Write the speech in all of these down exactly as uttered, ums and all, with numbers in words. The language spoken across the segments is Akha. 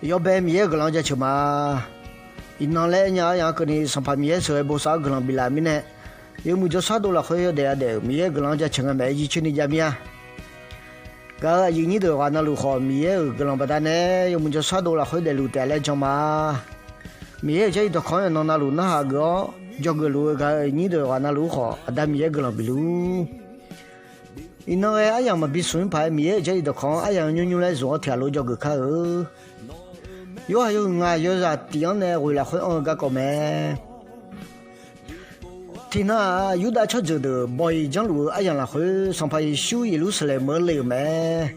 Yawbae Miqyaer-euq guiqlanq-anr jaceuq ma. Iqnan laer aernya-anr yaq-anr keuvni Sanqpaq Miqyaer sheuqghae bosav-eu guiqlanq biflaf mirnae, yawmuiq jawrshar dov lafkhoer yawdaef yadaef-euq Miqyaer-euq guiqlanq-anr jaceuq ngae maeq-aer jircoer ni jav mir-a. Gaq-euq aqyuif nyir deuq ghaq navluf khawf, Miqyaer-euq guiqlanq baqdanae yawmuiq jawrshar dov lafkhoer daefluf taef laer jan ma. Miqyaer-euq Jarlif dawqkawq-anr yawqnan navluf narhaq geuf-awr dzawgeuf luf-eu gaq-euq nyir deuq ghaq navluf-ur khawf, Aqda Miqyaer guiqlanq bif luf-ur. Iqnan ghae aryamq maqbi smq-ir paq-aer Miqyaer-euq Jarlif dawqkawq-anr aryamq nymrnymr laer zmq-awr tiqghaq lof dzawgeuf kar-eu. Yorhaq yawhuiq ngaq yawzaq tiq-anr nae ghoeq lafkhoer anr-eu garkawv mae. Tiqnan-aq, Yurdav tsawrjeuq deuq bawq-iq janrluf-eu aryamq lafkhoer Sanqpaq Yeqsur Yeqlursaqlaeq meuq-anr le-euq mae.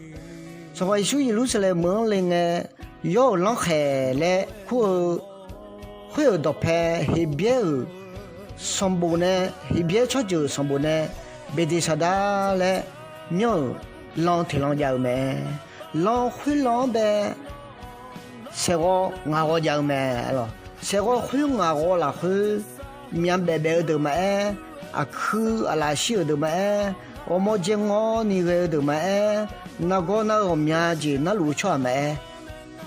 Sanqpaq Yeqsur Yeqlursaqlaeq meuq-anr le ngae, yawr-euq lanrkhaeq laer kur-eu khoer-euq dawqpae Heqbyaer-euq sanqbof nae, Heqbyaer tsawrjeuq sanqbof nae Beqdeqsaqdar laer myanr-euq lan teqlan jav-eu mae. Lan khoerlan-anr bae saeqghawv ngaq ghawv jav-eu mae. Saeqghawv khoer ngaq ghawv lafkhoer, myavbaef baef-eu deuq maqaer, aqkuir aqlaf shir-euq deuq maqaer, ghawrmawr dzaer ngawrni ghae-eu deuq maqaer, nargawr nar-eu ghawqmya jeq narluf-eu tsawrhaq maqaer,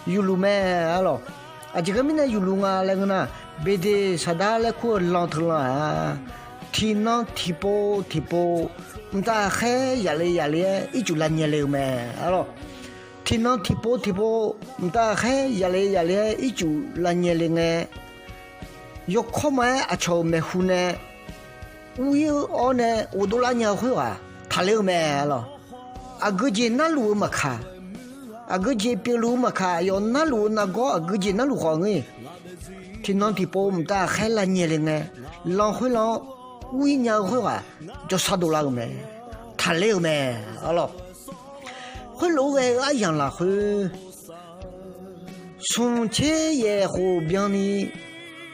yufluf mae arlawq. Aqjeq ghae mirnae yufluf nga laer ngeur nar, Beqdeqsaqdar laer kur-eu lan teulan-aq, tiqnan tiqpov tiqpov mqtav ghaqkhaer yaqle yaqle-aer ircuf lavnyae le-eu mae arlawq. Tiqnan tiqpov tiqpov mqtav ghaqkhaer yaqle yaqle-aer ircuf lavnyae le ngae, yawkawr ma-aer aqcawq-euq maeqhu nae ur-ir-awr nae ghofdov lar nya-eu khoerghaq taqler-eu mae arlawq. Aqgeujeq narluf-eu maqkaq, aqgeujeq pyeufluf-eu maqkaq, aqyawf narluf-eu nargawr aqgeujeq narluf khawf ngeur-iq, tiqnan tiqpov mqtav ghaqkhaer lavnyae le ngae, lan khoerlan-anr ur-ir nya-eu khoerghaq jawrshar dovlar-eu mae, taqler-eu mae arlawq. Khoerlof-aer ghae-eu aryamq lafkhoer, smq tser yaeq khof byanni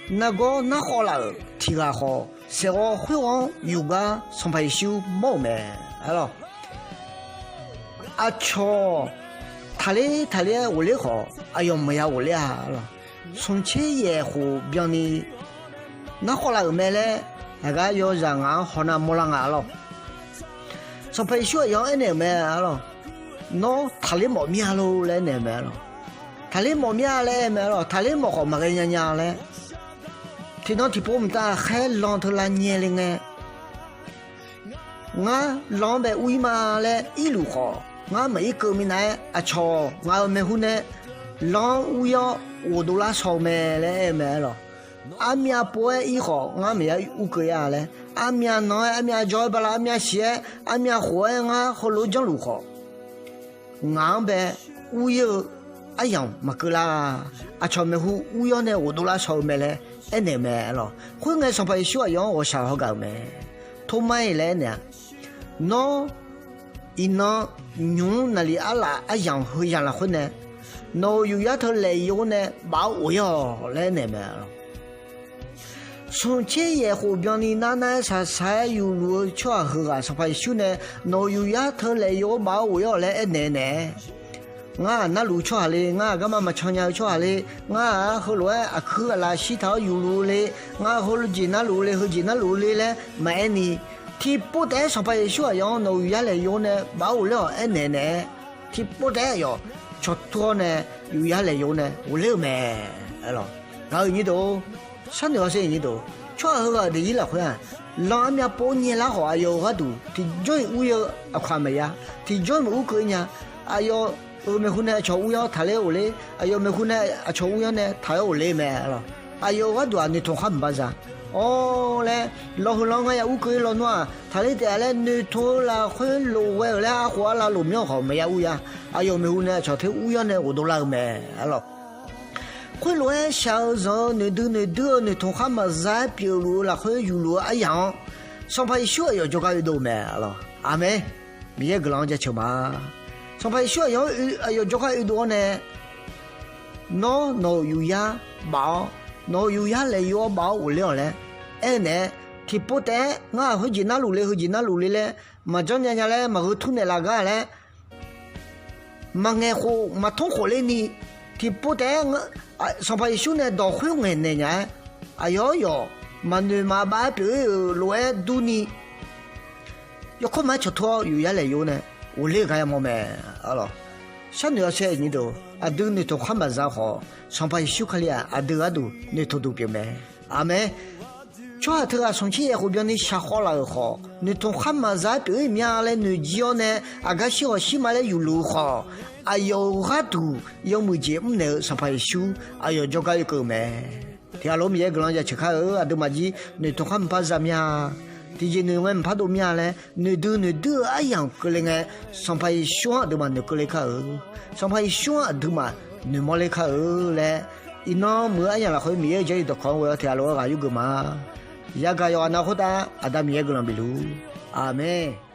nargawr narkhawv laf-euq tiq ghaq khawf, saeqghawv khoerghaq-anr yufgar Sanqpaq Yeqsur mawr-euq mae arlawq. Aqcawq taqler taqler-aer ghofler khawf, aqyawf maqya ghofler-a arlawq. Smq tser yaeq khof byanni narkhawv laf-euq mae laer, aqgar yawzaq ngaq-anr hawnar mawrlar nga arlawq. Sanqpaq Yeqsur aqyawf-anr aernaeq-euq mae arlawq. Nawr taqler mawf mir-a lor laer aernaeq-eu mae arlawq. Taqler mawf mir-a laer aer-eu mae arlawq. Taqler mawf khawf maqghae nya nya laer, tiqnan tiqpov mqtav ghaqkhaer lan teu lavnyae le ngae, ngar lan-anr bae ur-ir ma laer irluf khawf, ngar maqir keuv minav-aer aqcawq ngaq-euq maeqhu nae lan-anr ur-ir-awr ghofdov lar shaw-eu mae laer aer-eu mae arlawq. Armyav pov-aer ir khawf ngar maqya ur keuv-ir-a laer, armyav nan-aer armyav jawr-aer bala armyav siq-aer armyav khof-aer ngar heulof-aer janrluf khawf, ngaq-anr bae ur-ir-eu aryamq maqkeuv lar. Aqcawq maeqhu ur-ir-awr nae ghofdov lar shaw-eu mae laer aernaeq-eu mae arlawq. Khoerngae Sanqpaq Yeqsur aqyawf-anr ghawqshaq hawgaq-euq mae. Tormar-iq laer aernaeq-a, nawr iqnan nymq-mr naqli arlaf aryamq heu yamq lafkhoer nae, nawq-euq yufyar teu laef yov-awr nae baf-awr ghof-ir-awq laer aernaeq-eu mae arlawq. Smq tser yaeq khof byanni nar nar-aer shaqshaq-aer yufluf-eu tsawrhaq heughaq Sanqpaq Yeqsur nae nawq-euq yufyar teu laef yov-awr baf-awr ghof-ir-awq laer aernaeq-eu naeq-aer, ngar-aq narluf tsawrhaq le, ngar-aq garma maqcan nya-eu tsawrhaq le, ngar-aq heulof-aer aqkuir aqlaf shirtaq-awr yufluf-eu le, ngar heujeq narluf-eu le, heujeq narluf-eu le laer maqaer ni, tiqpov taef-aer Sanqpaq Yeqsur aqyawf-anr nawq-euq yufyar laef yov-awr nae baf-awr ghof ler-awq aernaeq naeq-aer, tiqpov taef-aer aqyawf cawqtur-awr nae yufyar laef yov-awr nae ghofler-eu mae. Arlawq, gaq-euq nyir deuq-or, sharnoeq-awr sher nyir deuq-or, tsawrhaq heughaq daefzir lafkhoer-aq, lan armyav pov nyaelar khawf aqyawf-euq gharduq tiqjawr-iq ur-ir-eu aqkaq maqya, tiqjawr-iq maqur keuv-ir nya. Aqyawf-euq maeqhu nae aqcawq ur-ir-awr taqler ghofler, aqyawf maeqhu nae aqcawq ur-ir-awr nae taq-aer ghofler mae arlawq. Aqyawf-euq gharduq-aq noeqtmq khar maqbaq za. Awr laer, lawq heulan ngar ya ur keuv-ir lawnmr-aq, taqler taef-a laer noeqtmq-eu lafkhoer lof ghae-euq laer arkhof arlav lmqmyanr khawf maqya ur ya. Aqyawf maeqhu nae aqcawq ter ur-ir-awr nae ghofdov lar-eu mae arlawq. Khoerlof-aer shaq-eu zanq-eu noeqdui noeqdui-eu noeqtmq khar maqza-aer pyeufluf-eu lafkhoer yufluf-eu aryamq-anr, Sanqpaq Yeqsur aqyawf jawrgar oedov-eu mae arlawq. Aqmeq. Miqyaer guiqlanq-anr jaceuq ma. Sanqpaq Yeqsur aqyawf-anr oe, aqyawf jawrgar oedov-awr nae, nawr nawq-euq yufyar baf-awr, nawq-euq yufyar laeq yov-awr baf-awr ghofler-awq laer aer-eu naeq-aer, tiqpov taef-aer ngar-aq heujeq narluf le, heujeq narluf le laer maqjanr nya nya laer maqgheu tur naeqlaf gar laer, maqngaeq khof maqtmr khof ler ni, tiqpov taef-aer Sanqpaq Yeqsur nae dawq khoer ngaeq naeq nya-aer, aqyawf-anr yawq maqnoeq maqbav-aer pyeuf-ir-euq lof-aer durni, yawkawr ma-aer cawqtur-awr yufyar laeq yov-awr nae ghofler-eu gar yamawr mae arlawq. Sharnoeq-awr sher nyir deuq-or, Aqdui noeqtmq khar maqza khawf, Sanqpaq Yeqsur Kali-aq aqdui gharduq noeqtmq duq pyeuf mae. Aqmeq. Tsawrhaq teughaq sanqcir yaeq khof byanni shaqkhawv laf-euq khawf, noeqtmq khar maqza pyeuf-ir mya laer noeqjir-awr nae, aqgar shir ghawq shir ma laer yufluf-eu khawf, aqyawf-euq gharduq yawmuiq jeq mrnaeq-eu Sanqpaq Yeqsur aqyawf jawrgar oekeuv-eu mae. Tiqghaq lof Miqyaer guiqlanq jaceuq kar-eu. Aqduimaf jir noeqtmq khar maqpar za mir-a, tiqjeq noeq ngae maqpar dov mir-a laer noeqdui noeqdui-eu aryamq keuvle ngae, Sanqpaq Yeqsur-anr aqduimaf noeqkeuv le kar-eu. Sanqpaq Yeqsur-anr aqduimaf noeqmawr le kar-eu laer, iqnan muiq-eu aryamq lafkhoer Miqyaer-euq jarlif dawqkawq-anr ghoe-awr tiqghaq lof-aer ghaq yurgeuf ma. Yagaq yawqghaq nav khoertav Aqda Miqyaer guiqlanq bifluf. Aqmeq.